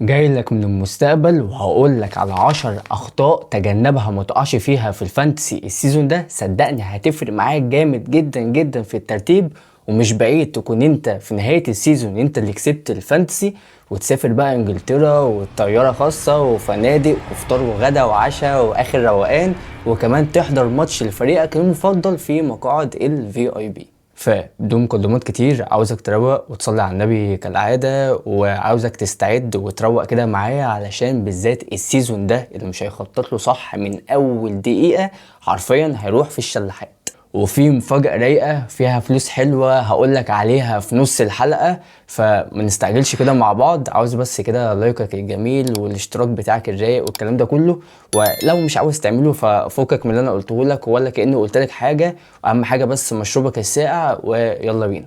جاي لك من المستقبل وهقول لك على 10 اخطاء تجنبها ما تقعش فيها في ال fantasy ال season ده. صدقني هتفرق معاك جامد جدا جدا في الترتيب، ومش بعيد تكون انت في نهاية ال season انت اللي كسبت ال fantasy وتسافر بقى انجلترا والطيارة خاصة وفنادق وفطار وغدا وعشاء واخر روقان، وكمان تحضر ماتش لفريقك المفضل في مقاعد ال VIP. فبدون مقدمات كتير عاوزك تروق وتصلي على النبي كالعادة، وعاوزك تستعد وتروق كده معايا، علشان بالذات ال season ده اللي مش هيخطط له صح من أول دقيقة حرفيا هيروح في الشلاحات. وفي مفاجأة رايقة فيها فلوس حلوة هقولك عليها في نص الحلقة، فما نستعجلش كده مع بعض. عاوز بس كده لايكك الجميل والاشتراك بتاعك الرايق والكلام ده كله، ولو مش عاوز تعمله ففكك من اللي انا قلته لك ولا كأنه قلت لك حاجة. اهم حاجة بس مشروبك الساقع، ويلا بينا.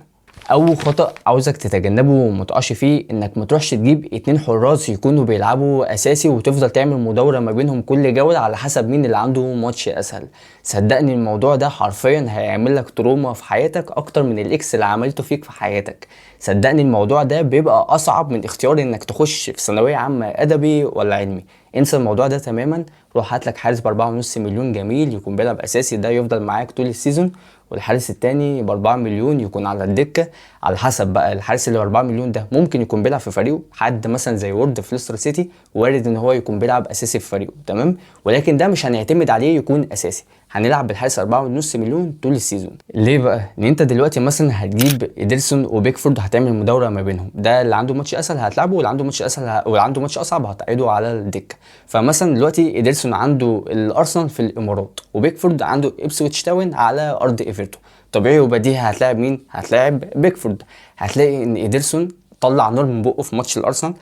اول خطأ عاوزك تتجنبه وما تقعش فيه انك ما تروحش تجيب 2 حراس يكونوا بيلعبوا اساسي وتفضل تعمل مداورة ما بينهم كل جولة على حسب مين اللي عنده ماتش اسهل. صدقني الموضوع ده حرفيا هيعمل لك trauma في حياتك اكتر من ال ex اللي عملته فيك في حياتك. صدقني الموضوع ده بيبقى اصعب من اختيار انك تخش في ثانوية عامة ادبي ولا علمي. انسى الموضوع ده تماما، روح هات لك حارس بأربعة ونص مليون جميل يكون بيلعب اساسي، ده يفضل معاك طول ال season، والحارس التاني ب4 مليون يكون على الدكة. على حسب بقى الحارس اللي ب4 مليون ده ممكن يكون بيلعب في فريقه، حد مثلا زي وورد في ليستر سيتي وارد ان هو يكون بيلعب اساسي في فريقه، تمام، ولكن ده مش هنعتمد عليه يكون اساسي، هنلعب بالحارس أربعة ونص مليون طول ال season. ليه بقى؟ لان انت دلوقتي مثلا هتجيب ادرسون وبيكفورد، هتعمل مداوره ما بينهم، ده اللي عنده ماتش اسهل هتلعبه، واللي عنده ماتش اسهل واللي عنده ماتش اصعب هتقعده على الدكة. فمثلا دلوقتي ادرسون عنده الارسنال في الامارات، وبيكفورد عنده ابسويتش تاون على ارض ايفرتون، طبيعي وبديهي هتلاعب مين؟ هتلاعب بيكفورد. هتلاقي ان ادرسون طلع نار من بقه في ماتش الارسنال،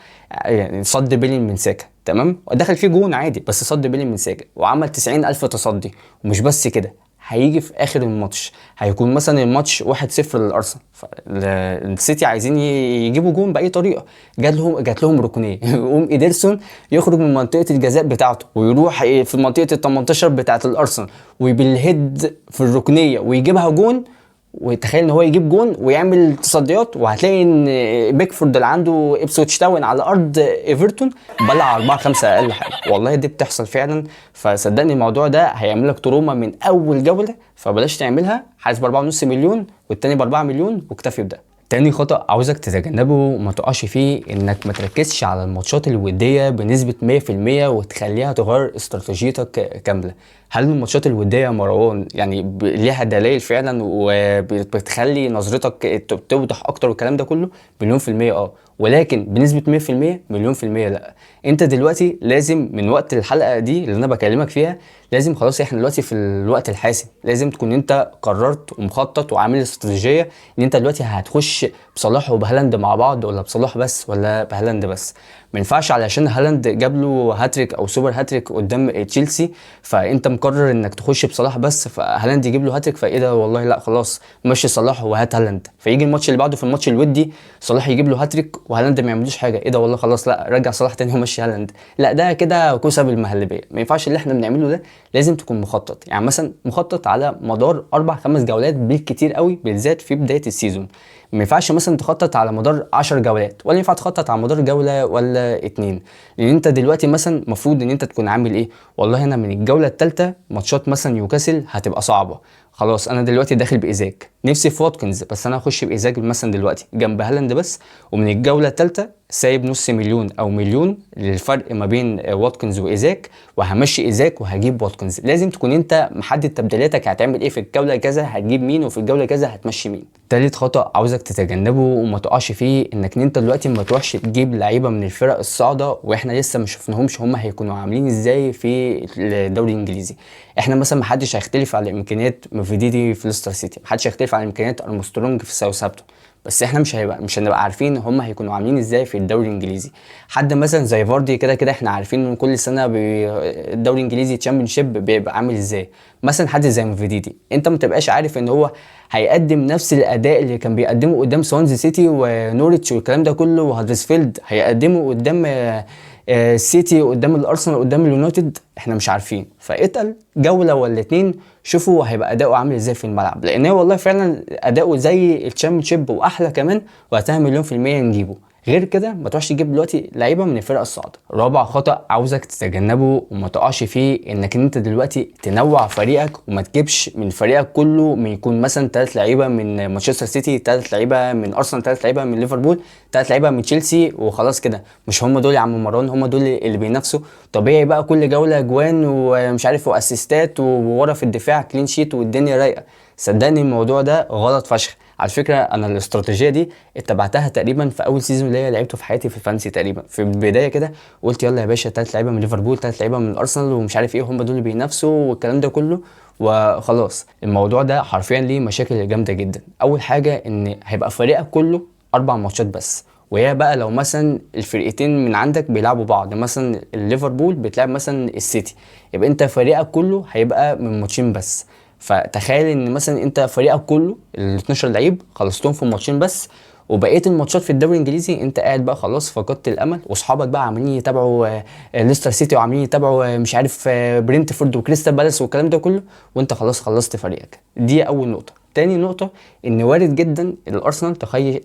يعني صد بيلين من ساكا، تمام، ودخل فيه جون عادي بس صد بيلين من ساكا وعمل 90,000 تصدي. ومش بس كده، هيجي في اخر الماتش هيكون مثلا الماتش 1-0 للارسنال، السيتي عايزين يجيبوا جون باي طريقه، جات لهم ركنيه، يقوم ادرسون يخرج من منطقة الجزاء بتاعته ويروح في منطقة ال 18 بتاعه الارسنال وبال head في الركنيه ويجيبها جون. وتخيل ان هو يجيب جون ويعمل تصديات، وهتلاقي ان بيكفورد اللي عنده ابسويتش تاون على ارض ايفرتون بلع 4-5 اقل حاجة. والله دي بتحصل فعلا. فصدقني الموضوع ده هيعمل لك trauma من اول جولة، فبلاش تعملها. حارس ب أربعة ونص مليون والتاني ب 4 مليون واكتفي بده. تاني خطأ عاوزك تتجنبه وما تقعش فيه انك ما تركزش على الماتشات الودية بنسبة مية في المية وتخليها تغير استراتيجيتك كاملة. هل الماتشات الودية يا مروان ليها دلائل فعلا وبتخلي نظرتك توضح اكتر والكلام ده كله؟ مليون في المية ولكن بنسبة مية في المية مليون في المية لا. انت دلوقتي لازم من وقت الحلقة دي اللي انا بكلمك فيها لازم خلاص، احنا دلوقتي في الوقت الحاسم، لازم تكون انت قررت ومخطط وعامل استراتيجية ان انت دلوقتي هتخش بصلاح وبهالاند مع بعض، ولا بصلاح بس ولا بهالاند بس. ما ينفعش علشان هالاند جاب له هاتريك او super hat-trick قدام تشيلسي فانت مقرر انك تخش بصلاح بس، فهالاند يجيب له هاتريك فايه ده والله لا خلاص مشي صلاح وهات هالاند. فيجي الماتش اللي بعده في الماتش الودي صلاح يجيب له هاتريك وهالاند ما يعملوش حاجة، ايه ده والله خلاص لا رجع صلاح تاني ومشي هالاند. لا ده كده كوسة بالمهلبيه، ما ينفعش اللي احنا بنعمله ده. لازم تكون مخطط، يعني مثلا مخطط على مدار 4-5 جولات بالكتير قوي، بالذات في بداية ال season. ما ينفعش مثلا تخطط على مدار 10 جولات، ولا ينفع تخطط على مدار جولة ولا 2، لان انت دلوقتي مثلا المفروض ان انت تكون عامل ايه؟ والله انا من الجولة الثالثة ماتشات مثلا نيوكاسل هتبقى صعبة، خلاص انا دلوقتي داخل بايزاك، نفسي في واتكنز بس انا هخش بايزاك مثلا دلوقتي جنب هالاند بس، ومن الجولة الثالثة سايب نص مليون او مليون للفرق ما بين واتكنز وايزاك، وهمشي ايزاك وهجيب واتكنز. لازم تكون انت محدد تبديلاتك، هتعمل ايه في الجولة كذا هتجيب مين، وفي الجولة كذا هتمشي مين. تالت خطأ عاوزك تتجنبه وما تقعش فيه انك انت دلوقتي ما تروحش تجيب لعيبة من الفرق الصاعدة واحنا لسه ما شفناهمش هم هيكونوا عاملين ازاي في الدوري الانجليزي. احنا مثلا ما حدش هيختلف على امكانيات مفيديدي في ليستر سيتي، ما حدش هيختلف على امكانيات ارمسترونج في ساوثهامبتون، بس احنا مش هنبقى عارفين هم هيكونوا عاملين ازاي في الدوري الانجليزي. حد مثلا زي فاردي كده كده احنا عارفين ان كل سنة الدوري الانجليزي Championship بيبقى عامل ازاي. مثلا حد زي مفيديدي انت ما تبقاش عارف ان هو هيقدم نفس الاداء اللي كان بيقدمه قدام سوانزي سيتي ونوريتش والكلام ده كله وهدرسفيلد، هيقدمه قدام السيتي قدام الارسنال قدام اليونايتد، احنا مش عارفين. فاتقل جولة ولا اتنين شوفوا هيبقى اداؤه عامل ازاي في الملعب، لان هو والله فعلا اداؤه زي ال Championship واحلى كمان، وقتها مليون في المية نجيبه. غير كده ما تروحش تجيب دلوقتي لعيبة من الفرق الصاعدة. رابع خطا عاوزك تتجنبه وما تقعش فيه، انك انت دلوقتي تنوع فريقك وما تجيبش من فريقك كله، من يكون مثلا 3 لعيبة من مانشستر سيتي، 3 لعيبة من ارسنال، 3 لعيبة من ليفربول، 3 لعيبة من تشيلسي، وخلاص كده. مش هم دول يا عم مروان، هم دول اللي بينافسوا. طبيعي بقى كل جولة جوان ومش عارف و assist ات وورا في الدفاع clean sheet والدنيا رايقة. صدقني الموضوع ده غلط فشخ. على فكرة انا الاستراتيجية دي اتبعتها تقريبا في اول season ليا لعبته في حياتي في ال fantasy، تقريبا في البداية كده قلت يلا يا باشا 3 لعيبة من ليفربول، 3 لعيبة من ارسنال ومش عارف ايه، هم دول اللي بينافسوا والكلام ده كله، وخلاص. الموضوع ده حرفيا ليه مشاكل جامدة جدا. اول حاجة ان هيبقى فريقك كله 4 ماتشات بس، وهي بقى لو مثلا الفرقتين من عندك بيلعبوا بعض، مثلا الليفربول بتلعب مثلا السيتي، يبقى انت فريقك كله هيبقى من ماتشين بس. فتخيل ان مثلا انت فريقك كله ال 12 لعيب خلصتهم في ماتشين بس، وبقية الماتشات في الدوري الانجليزي انت قاعد بقى خلاص فقدت الامل، واصحابك بقى عمالين يتابعوا ليستر سيتي وعمالين يتابعوا مش عارف برينتفورد وكريستال بالاس والكلام ده كله، وانت خلاص خلصت فريقك. دي اول نقطة. تاني نقطة ان وارد جدا الارسنال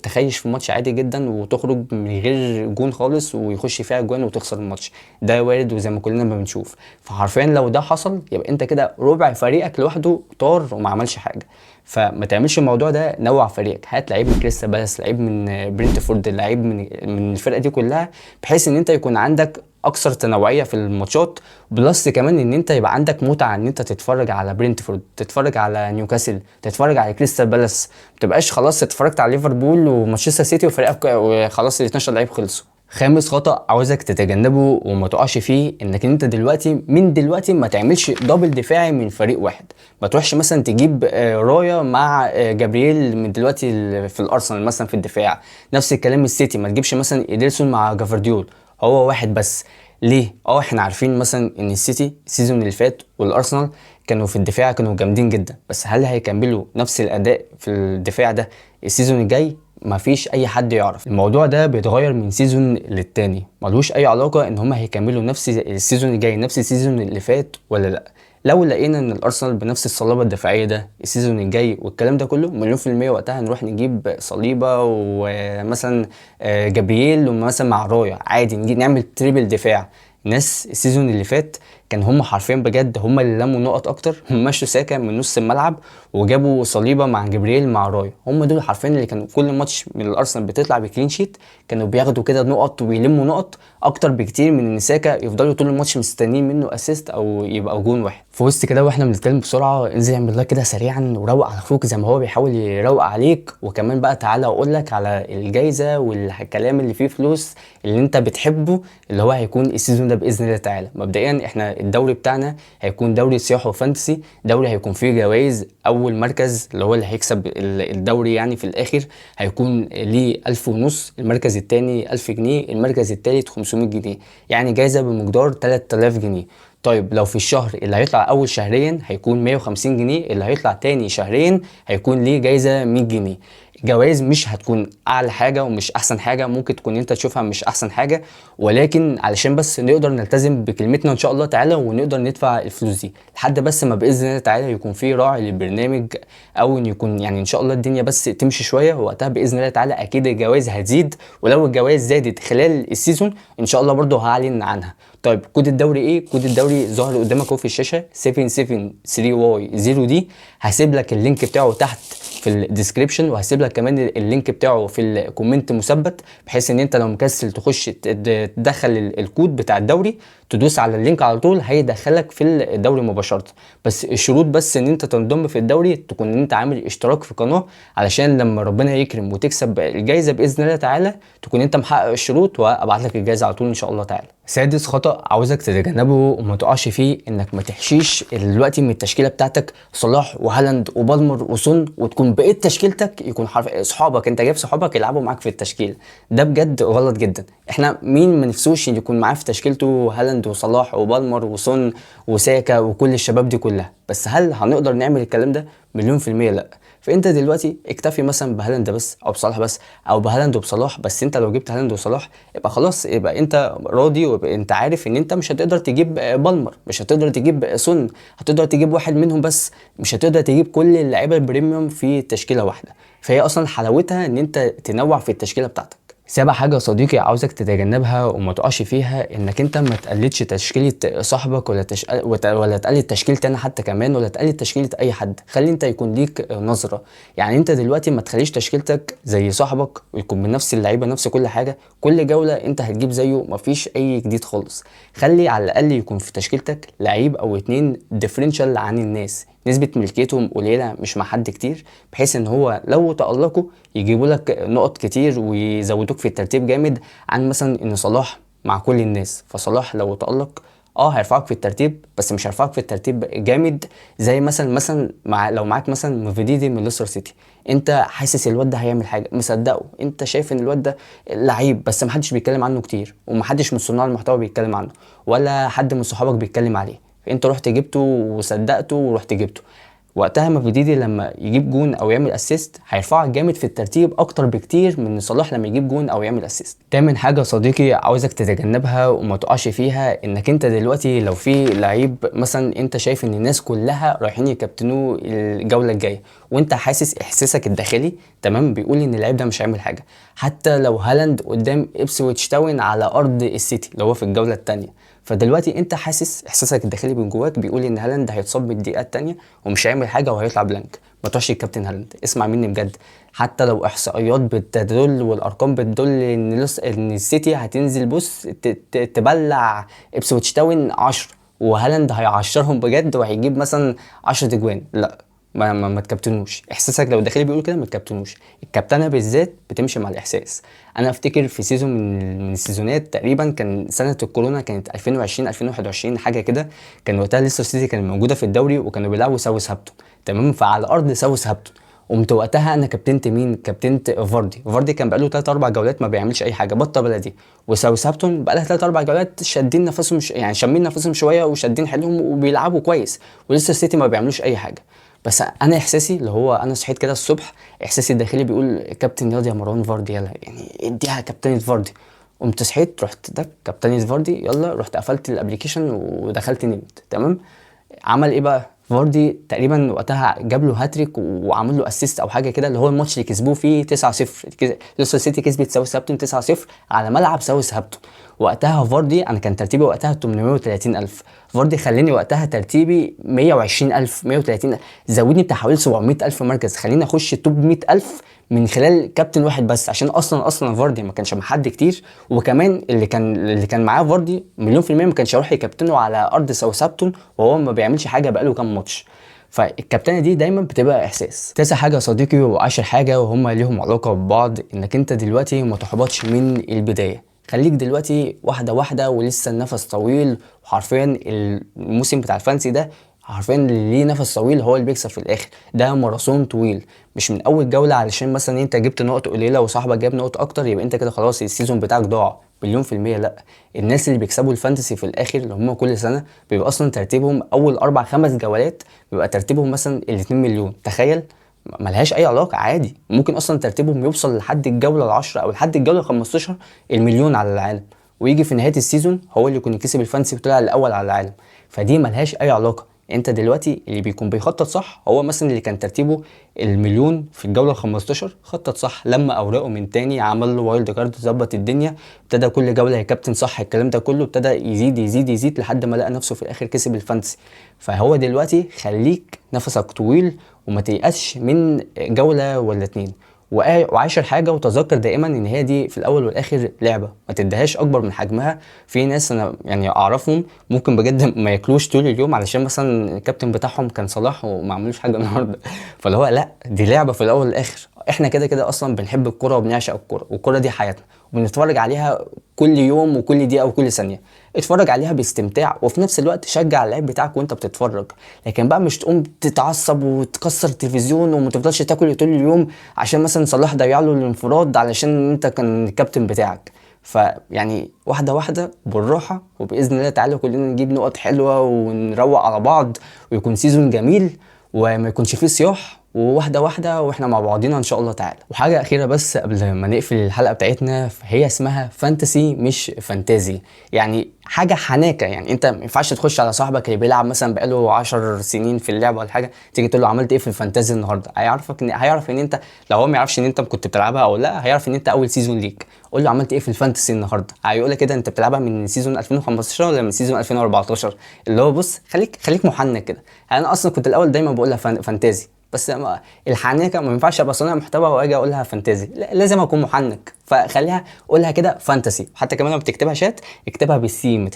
تخيش في ماتش عادي جدا وتخرج من غير جون خالص ويخش فيها جوان وتخسر الماتش، ده وارد وزي ما كلنا ما بنشوف. فحرفيا لو ده حصل يبقى انت كده ربع فريقك لوحده طار وما عملش حاجة. فما تعملش الموضوع ده، نوع فريقك، هات لعيب من كريستال بالاس، لعيب من برينتفورد، لعيب من الفرقة دي كلها، بحيث ان انت يكون عندك اكثر تنوعيه في الماتشات، plus كمان ان انت يبقى عندك متعه ان انت تتفرج على برينتفورد، تتفرج على نيوكاسل، تتفرج على كريستال بالاس، ما تبقاش خلاص اتفرجت على ليفربول ومانشستر سيتي وفريقك وخلاص ال 12 لعيب خلصوا. خامس خطأ عاوزك تتجنبه وما تقعش فيه، انك انت دلوقتي من دلوقتي ما تعملش double دفاعي من فريق واحد. ما تروحش مثلا تجيب رايا مع جابرييل من دلوقتي في الارسنال مثلا في الدفاع. نفس الكلام السيتي، ما تجيبش مثلا إيدرسون مع جافارديول، هو واحد بس. ليه؟ احنا عارفين مثلا ان السيتي ال season اللي فات والارسنال كانوا في الدفاع كانوا جامدين جدا، بس هل هيكملوا نفس الاداء في الدفاع ده ال season الجاي؟ مفيش اي حد يعرف. الموضوع ده بيتغير من season للتاني، ملوش اي علاقة ان هما هيكملوا نفس ال season الجاي نفس ال season اللي فات ولا لا. لو لقينا ان الارسنال بنفس الصلابة الدفاعية ده ال season الجاي والكلام ده كله، 1,000,000% وقتها نروح نجيب صليبه ومثلا جابرييل ومثلا مع رايا، عادي نجي نعمل triple دفاع. ناس ال season اللي فات كان هم حرفيا بجد هم اللي لموا نقط اكتر، هم مشوا ساكا من نص الملعب وجابوا صليبه مع جبريل مع رايا، هم دول حرفيا اللي كانوا كل ماتش من الارسنال بتطلع ب clean sheet كانوا بياخدوا كده نقط وبيلموا نقط اكتر بكتير من ان ساكا يفضلوا طول الماتش مستنيين منه assist او يبقى جون واحد. في وسط كده واحنا بنتكلم بسرعة، انزل اعمل like كده سريعا وروق على اخوك زي ما هو بيحاول يروق عليك. وكمان بقى تعالى اقول لك على الجايزة والكلام اللي فيه فلوس اللي انت بتحبه اللي هو هيكون ال season ده باذن الله تعالى. مبدئيا احنا الدوري بتاعنا هيكون دوري سياحة و fantasy، دوري هيكون فيه جوائز. اول مركز اللي هو اللي هيكسب الدوري يعني في الاخر هيكون ليه 1500، المركز الثاني 1000 جنيه، المركز الثالث 500 جنيه، يعني جايزة بمقدار 3000 جنيه. طيب لو في الشهر اللي هيطلع اول شهرين هيكون 150 جنيه، اللي هيطلع تاني شهرين هيكون ليه جايزة 100 جنيه. الجوائز مش هتكون اعلى حاجة ومش احسن حاجة، ممكن تكون انت تشوفها مش احسن حاجة، ولكن علشان بس نقدر نلتزم بكلمتنا ان شاء الله تعالى ونقدر ندفع الفلوس دي لحد بس ما باذن الله تعالى يكون في راعي للبرنامج، او ان يكون يعني ان شاء الله الدنيا بس تمشي شوية، وقتها باذن الله تعالى اكيد الجوائز هتزيد، ولو الجوائز زادت خلال ال season ان شاء الله برضو هعلن عنها. طيب كود الدوري ايه؟ كود الدوري ظاهر قدامك اهو في الشاشة 773 Y 0 D، هسيب لك ال link بتاعه تحت في ال description، وهسيب لك كمان ال link بتاعه في ال comment مثبت، بحيث ان انت لو مكسل تخش تدخل الكود بتاع الدوري تدوس على ال link على طول هيدخلك في الدوري مباشرة. بس الشروط بس ان انت تنضم في الدوري تكون ان انت عامل اشتراك في قناة، علشان لما ربنا يكرم وتكسب الجايزة باذن الله تعالى تكون انت محقق الشروط، وابعت لك الجايزة على طول ان شاء الله تعالى. سادس خطأ عاوزك تتجنبه وما تقعش فيه، انك ما تحشيش دلوقتي من التشكيلة بتاعتك صلاح وهالاند وبالمر وسون، وتكون بقيت تشكيلتك يكون حرف صحابك، انت جايب صحابك يلعبوا معاك في التشكيل ده، بجد غلط جدا. احنا مين ما نفسوش يكون معاه في تشكيلته هالاند وصلاح وبالمر وسون وساكا وكل الشباب دي كلها، بس هل هنقدر نعمل الكلام ده؟ 1,000,000% لا. فانت دلوقتي اكتفي مثلا بهالاند بس او بصلاح بس او بهالاند وبصلاح بس. انت لو جبت هالاند وصلاح يبقى خلاص، يبقى انت راضي، ويبقى انت عارف ان انت مش هتقدر تجيب بالمر، مش هتقدر تجيب سون، هتقدر تجيب واحد منهم بس، مش هتقدر تجيب كل اللعيبة ال premium في تشكيله واحدة. فهي اصلا حلاوتها ان انت تنوع في التشكيلة بتاعتك. سابع حاجة يا صديقي عاوزك تتجنبها وما تقعش فيها، انك انت ما تقلدش تشكيلة صاحبك ولا تقلد تشكيلتي انا حتى كمان، ولا تقلد تشكيلة اي حد. خلي انت يكون ليك نظرة، يعني انت دلوقتي ما تخليش تشكيلتك زي صاحبك ويكون بنفس اللعيبة نفس كل حاجة، كل جولة انت هتجيب زيه، مفيش اي جديد خالص. خلي على الاقل يكون في تشكيلتك لعيب او اتنين differential عن الناس، نسبة ملكيتهم قليلة مش مع حد كتير، بحيث ان هو لو تألقوا يجيبوا لك نقط كتير ويزودوك في الترتيب جامد، عن مثلا ان صلاح مع كل الناس. فصلاح لو تألق هيرفعك في الترتيب، بس مش هيرفعك في الترتيب جامد زي مثلا مع لو معاك مثلا مفيديدي من ليستر سيتي، انت حاسس الواد ده هيعمل حاجة، مصدقه، انت شايف ان الواد ده لعيب، بس محدش بيتكلم عنه كتير، ومحدش من صناع المحتوى بيتكلم عنه، ولا حد من صحابك بيتكلم عليه، انت رحت جبته وصدقته ورحت جبته. وقتها مافيديدي لما يجيب جون او يعمل assist هيرفعك جامد في الترتيب اكتر بكتير من صلاح لما يجيب جون او يعمل assist. تامن حاجة يا صديقي عاوزك تتجنبها وما تقعش فيها، انك انت دلوقتي لو في لعيب مثلا انت شايف ان الناس كلها رايحين يكابتنوه الجولة الجاية، وانت حاسس احساسك الداخلي تمام بيقول ان اللعيب ده مش هيعمل حاجة، حتى لو هالاند قدام ابسويتش تاون على ارض السيتي اللي هو في الجولة الثانية، فدلوقتي انت حاسس احساسك الداخلي من جواك بيقول ان هالاند هيتصاب من الدقيقة الثانية ومش هيعمل حاجة وهيطلع blank، ما تروحش الكابتن هالاند، اسمع مني بجد. حتى لو احصائيات بتدل والارقام بتدل ان السيتي هتنزل بص تبلع ابسويتش تاون 10 وهالاند هيعشرهم بجد وهيجيب مثلا 10 اجوان، لا ما تكابتنوش. احساسك لو داخلي بيقول كده ما تكابتنوش. الكابتنه بالذات بتمشي مع الاحساس. انا افتكر في season من السيزونات تقريبا كان سنة الكورونا، كانت 2020 2021 حاجة كده، كان وقتها لسه السيتي كانت موجودة في الدوري وكانوا بيلعبوا ساوثهامبتون تمام، فعلى ارض ساوثهامبتون قمت وقتها انا كابتنت مين؟ كابتنت فاردي. فاردي كان بقاله 3 4 جولات ما بيعملش اي حاجة، بطه بلدي، وساوثهامبتون بقالها 3 4 جولات شادين نفسهم يعني شامين نفسهم شوية وشادين حيلهم وبيلعبوا كويس، ولسه السيتي ما بيعملوش اي حاجة. بس انا احساسي اللي هو انا صحيت كده الصبح احساسي الداخلي بيقول كابتن ياض يا مروان فاردي، يلا يعني اديها كابتنة فاردي. قمت صحيت رحت ده كابتنة فاردي، يلا رحت قفلت ال application ودخلت نمت تمام. عمل ايه بقى فاردي؟ تقريبا وقتها جاب له هاتريك وعمل له assist او حاجة كده، اللي هو الماتش اللي كسبوه فيه 9-0، ليستر سيتي كسبت ساوثهامبتون 9-0 على ملعب ساوثهامبتون. وقتها فاردي انا كان ترتيبي وقتها 830,000، فاردي خلاني وقتها ترتيبي 120,000 130,000، زودني بتاع حوالي 700,000 مركز، خليني اخش top 100,000 من خلال كابتن واحد بس، عشان اصلا فاردي ما كانش مع حد كتير، وكمان اللي كان معاه فاردي مليون في المية ما كانش هيروح يكابتنه على ارض ساوثهامبتون وهو ما بيعملش حاجة بقاله كام ماتش. فالكابتنه دي دايما بتبقى احساس. تاسع حاجة يا صديقي وعاشر حاجة وهما ليهم علاقة ببعض، انك انت دلوقتي ما تحبطش من البداية، خليك دلوقتي واحدة واحدة ولسه النفس طويل، وحرفيا الموسم بتاع ال fantasy ده حرفيا اللي ليه نفس طويل هو اللي بيكسب في الاخر، ده ماراثون طويل، مش من اول جولة علشان مثلا انت جبت نقط قليله وصاحبك جاب نقط اكتر يبقى انت كده خلاص ال season بتاعك ضاع، مليون في المية لا. الناس اللي بيكسبوا ال fantasy في الاخر اللي هم كل سنة بيبقى اصلا ترتيبهم اول 4 5 جولات بيبقى ترتيبهم مثلا ال 2 مليون، تخيل ملهاش اي علاقة، عادي ممكن اصلا ترتيبهم يوصل لحد الجولة ال10 او لحد الجولة ال15 المليون على العالم، ويجي في نهاية ال season هو اللي يكون كسب ال fantasy وطلع الاول على العالم. فدي ملهاش اي علاقة. انت دلوقتي اللي بيكون بيخطط صح هو مثلا اللي كان ترتيبه المليون في الجولة ال15 خطط صح، لما اوراقه من تاني عمل له wild card ظبط الدنيا، ابتدى كل جولة يا كابتن صح الكلام ده كله، ابتدى يزيد يزيد يزيد لحد ما لقى نفسه في الاخر كسب ال fantasy. فهو دلوقتي خليك نفسك طويل وما تيأسش من جولة ولا اتنين. وعاشر حاجة وتذكر دائما ان هي دي في الاول والاخر لعبه، ما تديهاش اكبر من حجمها. في ناس انا يعني اعرفهم ممكن بجد ما ياكلوش طول اليوم علشان مثلا الكابتن بتاعهم كان صلاح وما عملوش حاجة النهارده، فاللي هو لا دي لعبه في الاول والاخر، احنا كده كده اصلا بنحب الكورة وبنعشق الكورة، والكوره دي حياتنا وبنتفرج عليها كل يوم وكل دقيقة وكل ثانية، اتفرج عليها باستمتاع وفي نفس الوقت شجع اللعيب بتاعك وانت بتتفرج، لكن بقى مش تقوم تتعصب وتكسر التلفزيون وما تفضلش تاكل طول اليوم عشان مثلا صلاح ضيع له الانفراد علشان انت كان الكابتن بتاعك. فيعني واحدة واحدة بالراحة، وباذن الله تعالى كلنا نجيب نقط حلوة ونروق على بعض ويكون season جميل وما يكونش فيه صياح. وواحدة واحدة واحنا مع بعضينا ان شاء الله تعالى. وحاجه اخيرة بس قبل ما نقفل الحلقة بتاعتنا، هي اسمها fantasy مش fantasy، يعني حاجة حناكه. يعني انت ما ينفعش تخش على صاحبك اللي بيلعب مثلا بقاله 10 سنين في اللعبة ولا حاجة، تيجي تقول له عملت ايه في ال fantasy النهارده، هيعرف ان انت، لو هو ما يعرفش ان انت كنت بتلعبها او لا، هيعرف ان انت اول season ليك. قول له عملت ايه في ال fantasy النهارده، هيقول لك كده انت بتلعبها من season 2015 ولا من season 2014. اللي هو بص، خليك محنك كده. انا اصلا كنت الاول دايما بقولها fantasy، بس الحناكه ما ينفعش ابقى صانع محتوى واجي اقولها fantasy، لا لازم اكون محنك، فخليها قولها كده fantasy. وحتى كمان لما بتكتبها شات اكتبها بالسين، ما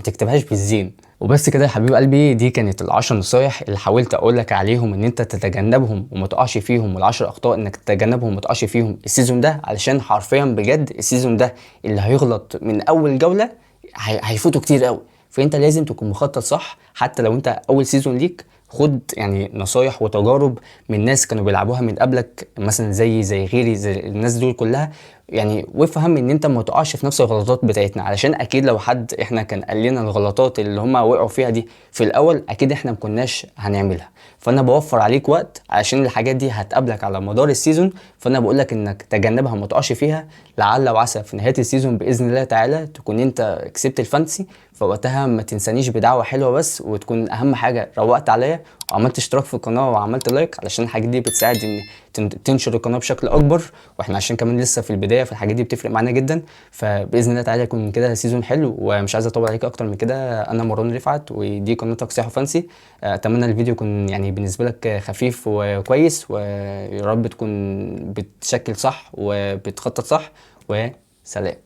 تكتبهاش بالزين. وبس كده يا حبيب قلبي، دي كانت العشر نصايح اللي حاولت اقول لك عليهم ان انت تتجنبهم وما تقعش فيهم، والعشر اخطاء انك تتجنبهم وما تقعش فيهم ال season ده، علشان حرفيا بجد ال season ده اللي هيغلط من اول جولة هيفوته كتير قوي. فانت لازم تكون مخطط صح، حتى لو انت اول season ليك خد يعني نصايح وتجارب من ناس كانوا بيلعبوها من قبلك، مثلا زي غيري، زي الناس دول كلها يعني، وافهم ان انت ما تقعش في نفس الغلطات بتاعتنا، علشان اكيد لو حد احنا كان قال لنا الغلطات اللي هم وقعوا فيها دي في الاول اكيد احنا ما كناش هنعملها. فانا بوفر عليك وقت علشان الحاجات دي هتقابلك على مدار ال season، فانا بقول لك انك تجنبها وما تقعش فيها، لعل وعسى في نهاية ال season باذن الله تعالى تكون انت كسبت ال fantasy. فوقتها ما تنسانيش بدعوة حلوة بس، وتكون اهم حاجة روقت عليا وعملت اشتراك في القناة وعملت like، علشان الحاجات دي بتساعد ان تنشر القناة بشكل اكبر، واحنا عشان كمان لسه في البداية فالحاجات دي بتفرق معانا جدا. فباذن الله تعالى يكون كده season حلو، ومش عايز اطول عليك اكتر من كده. انا مروان رفعت ودي قناتك صيحة fantasy. اتمنى الفيديو يكون يعني بالنسبة لك خفيف وكويس، ويا رب تكون بتشكل صح وبتخطط صح، وسلام.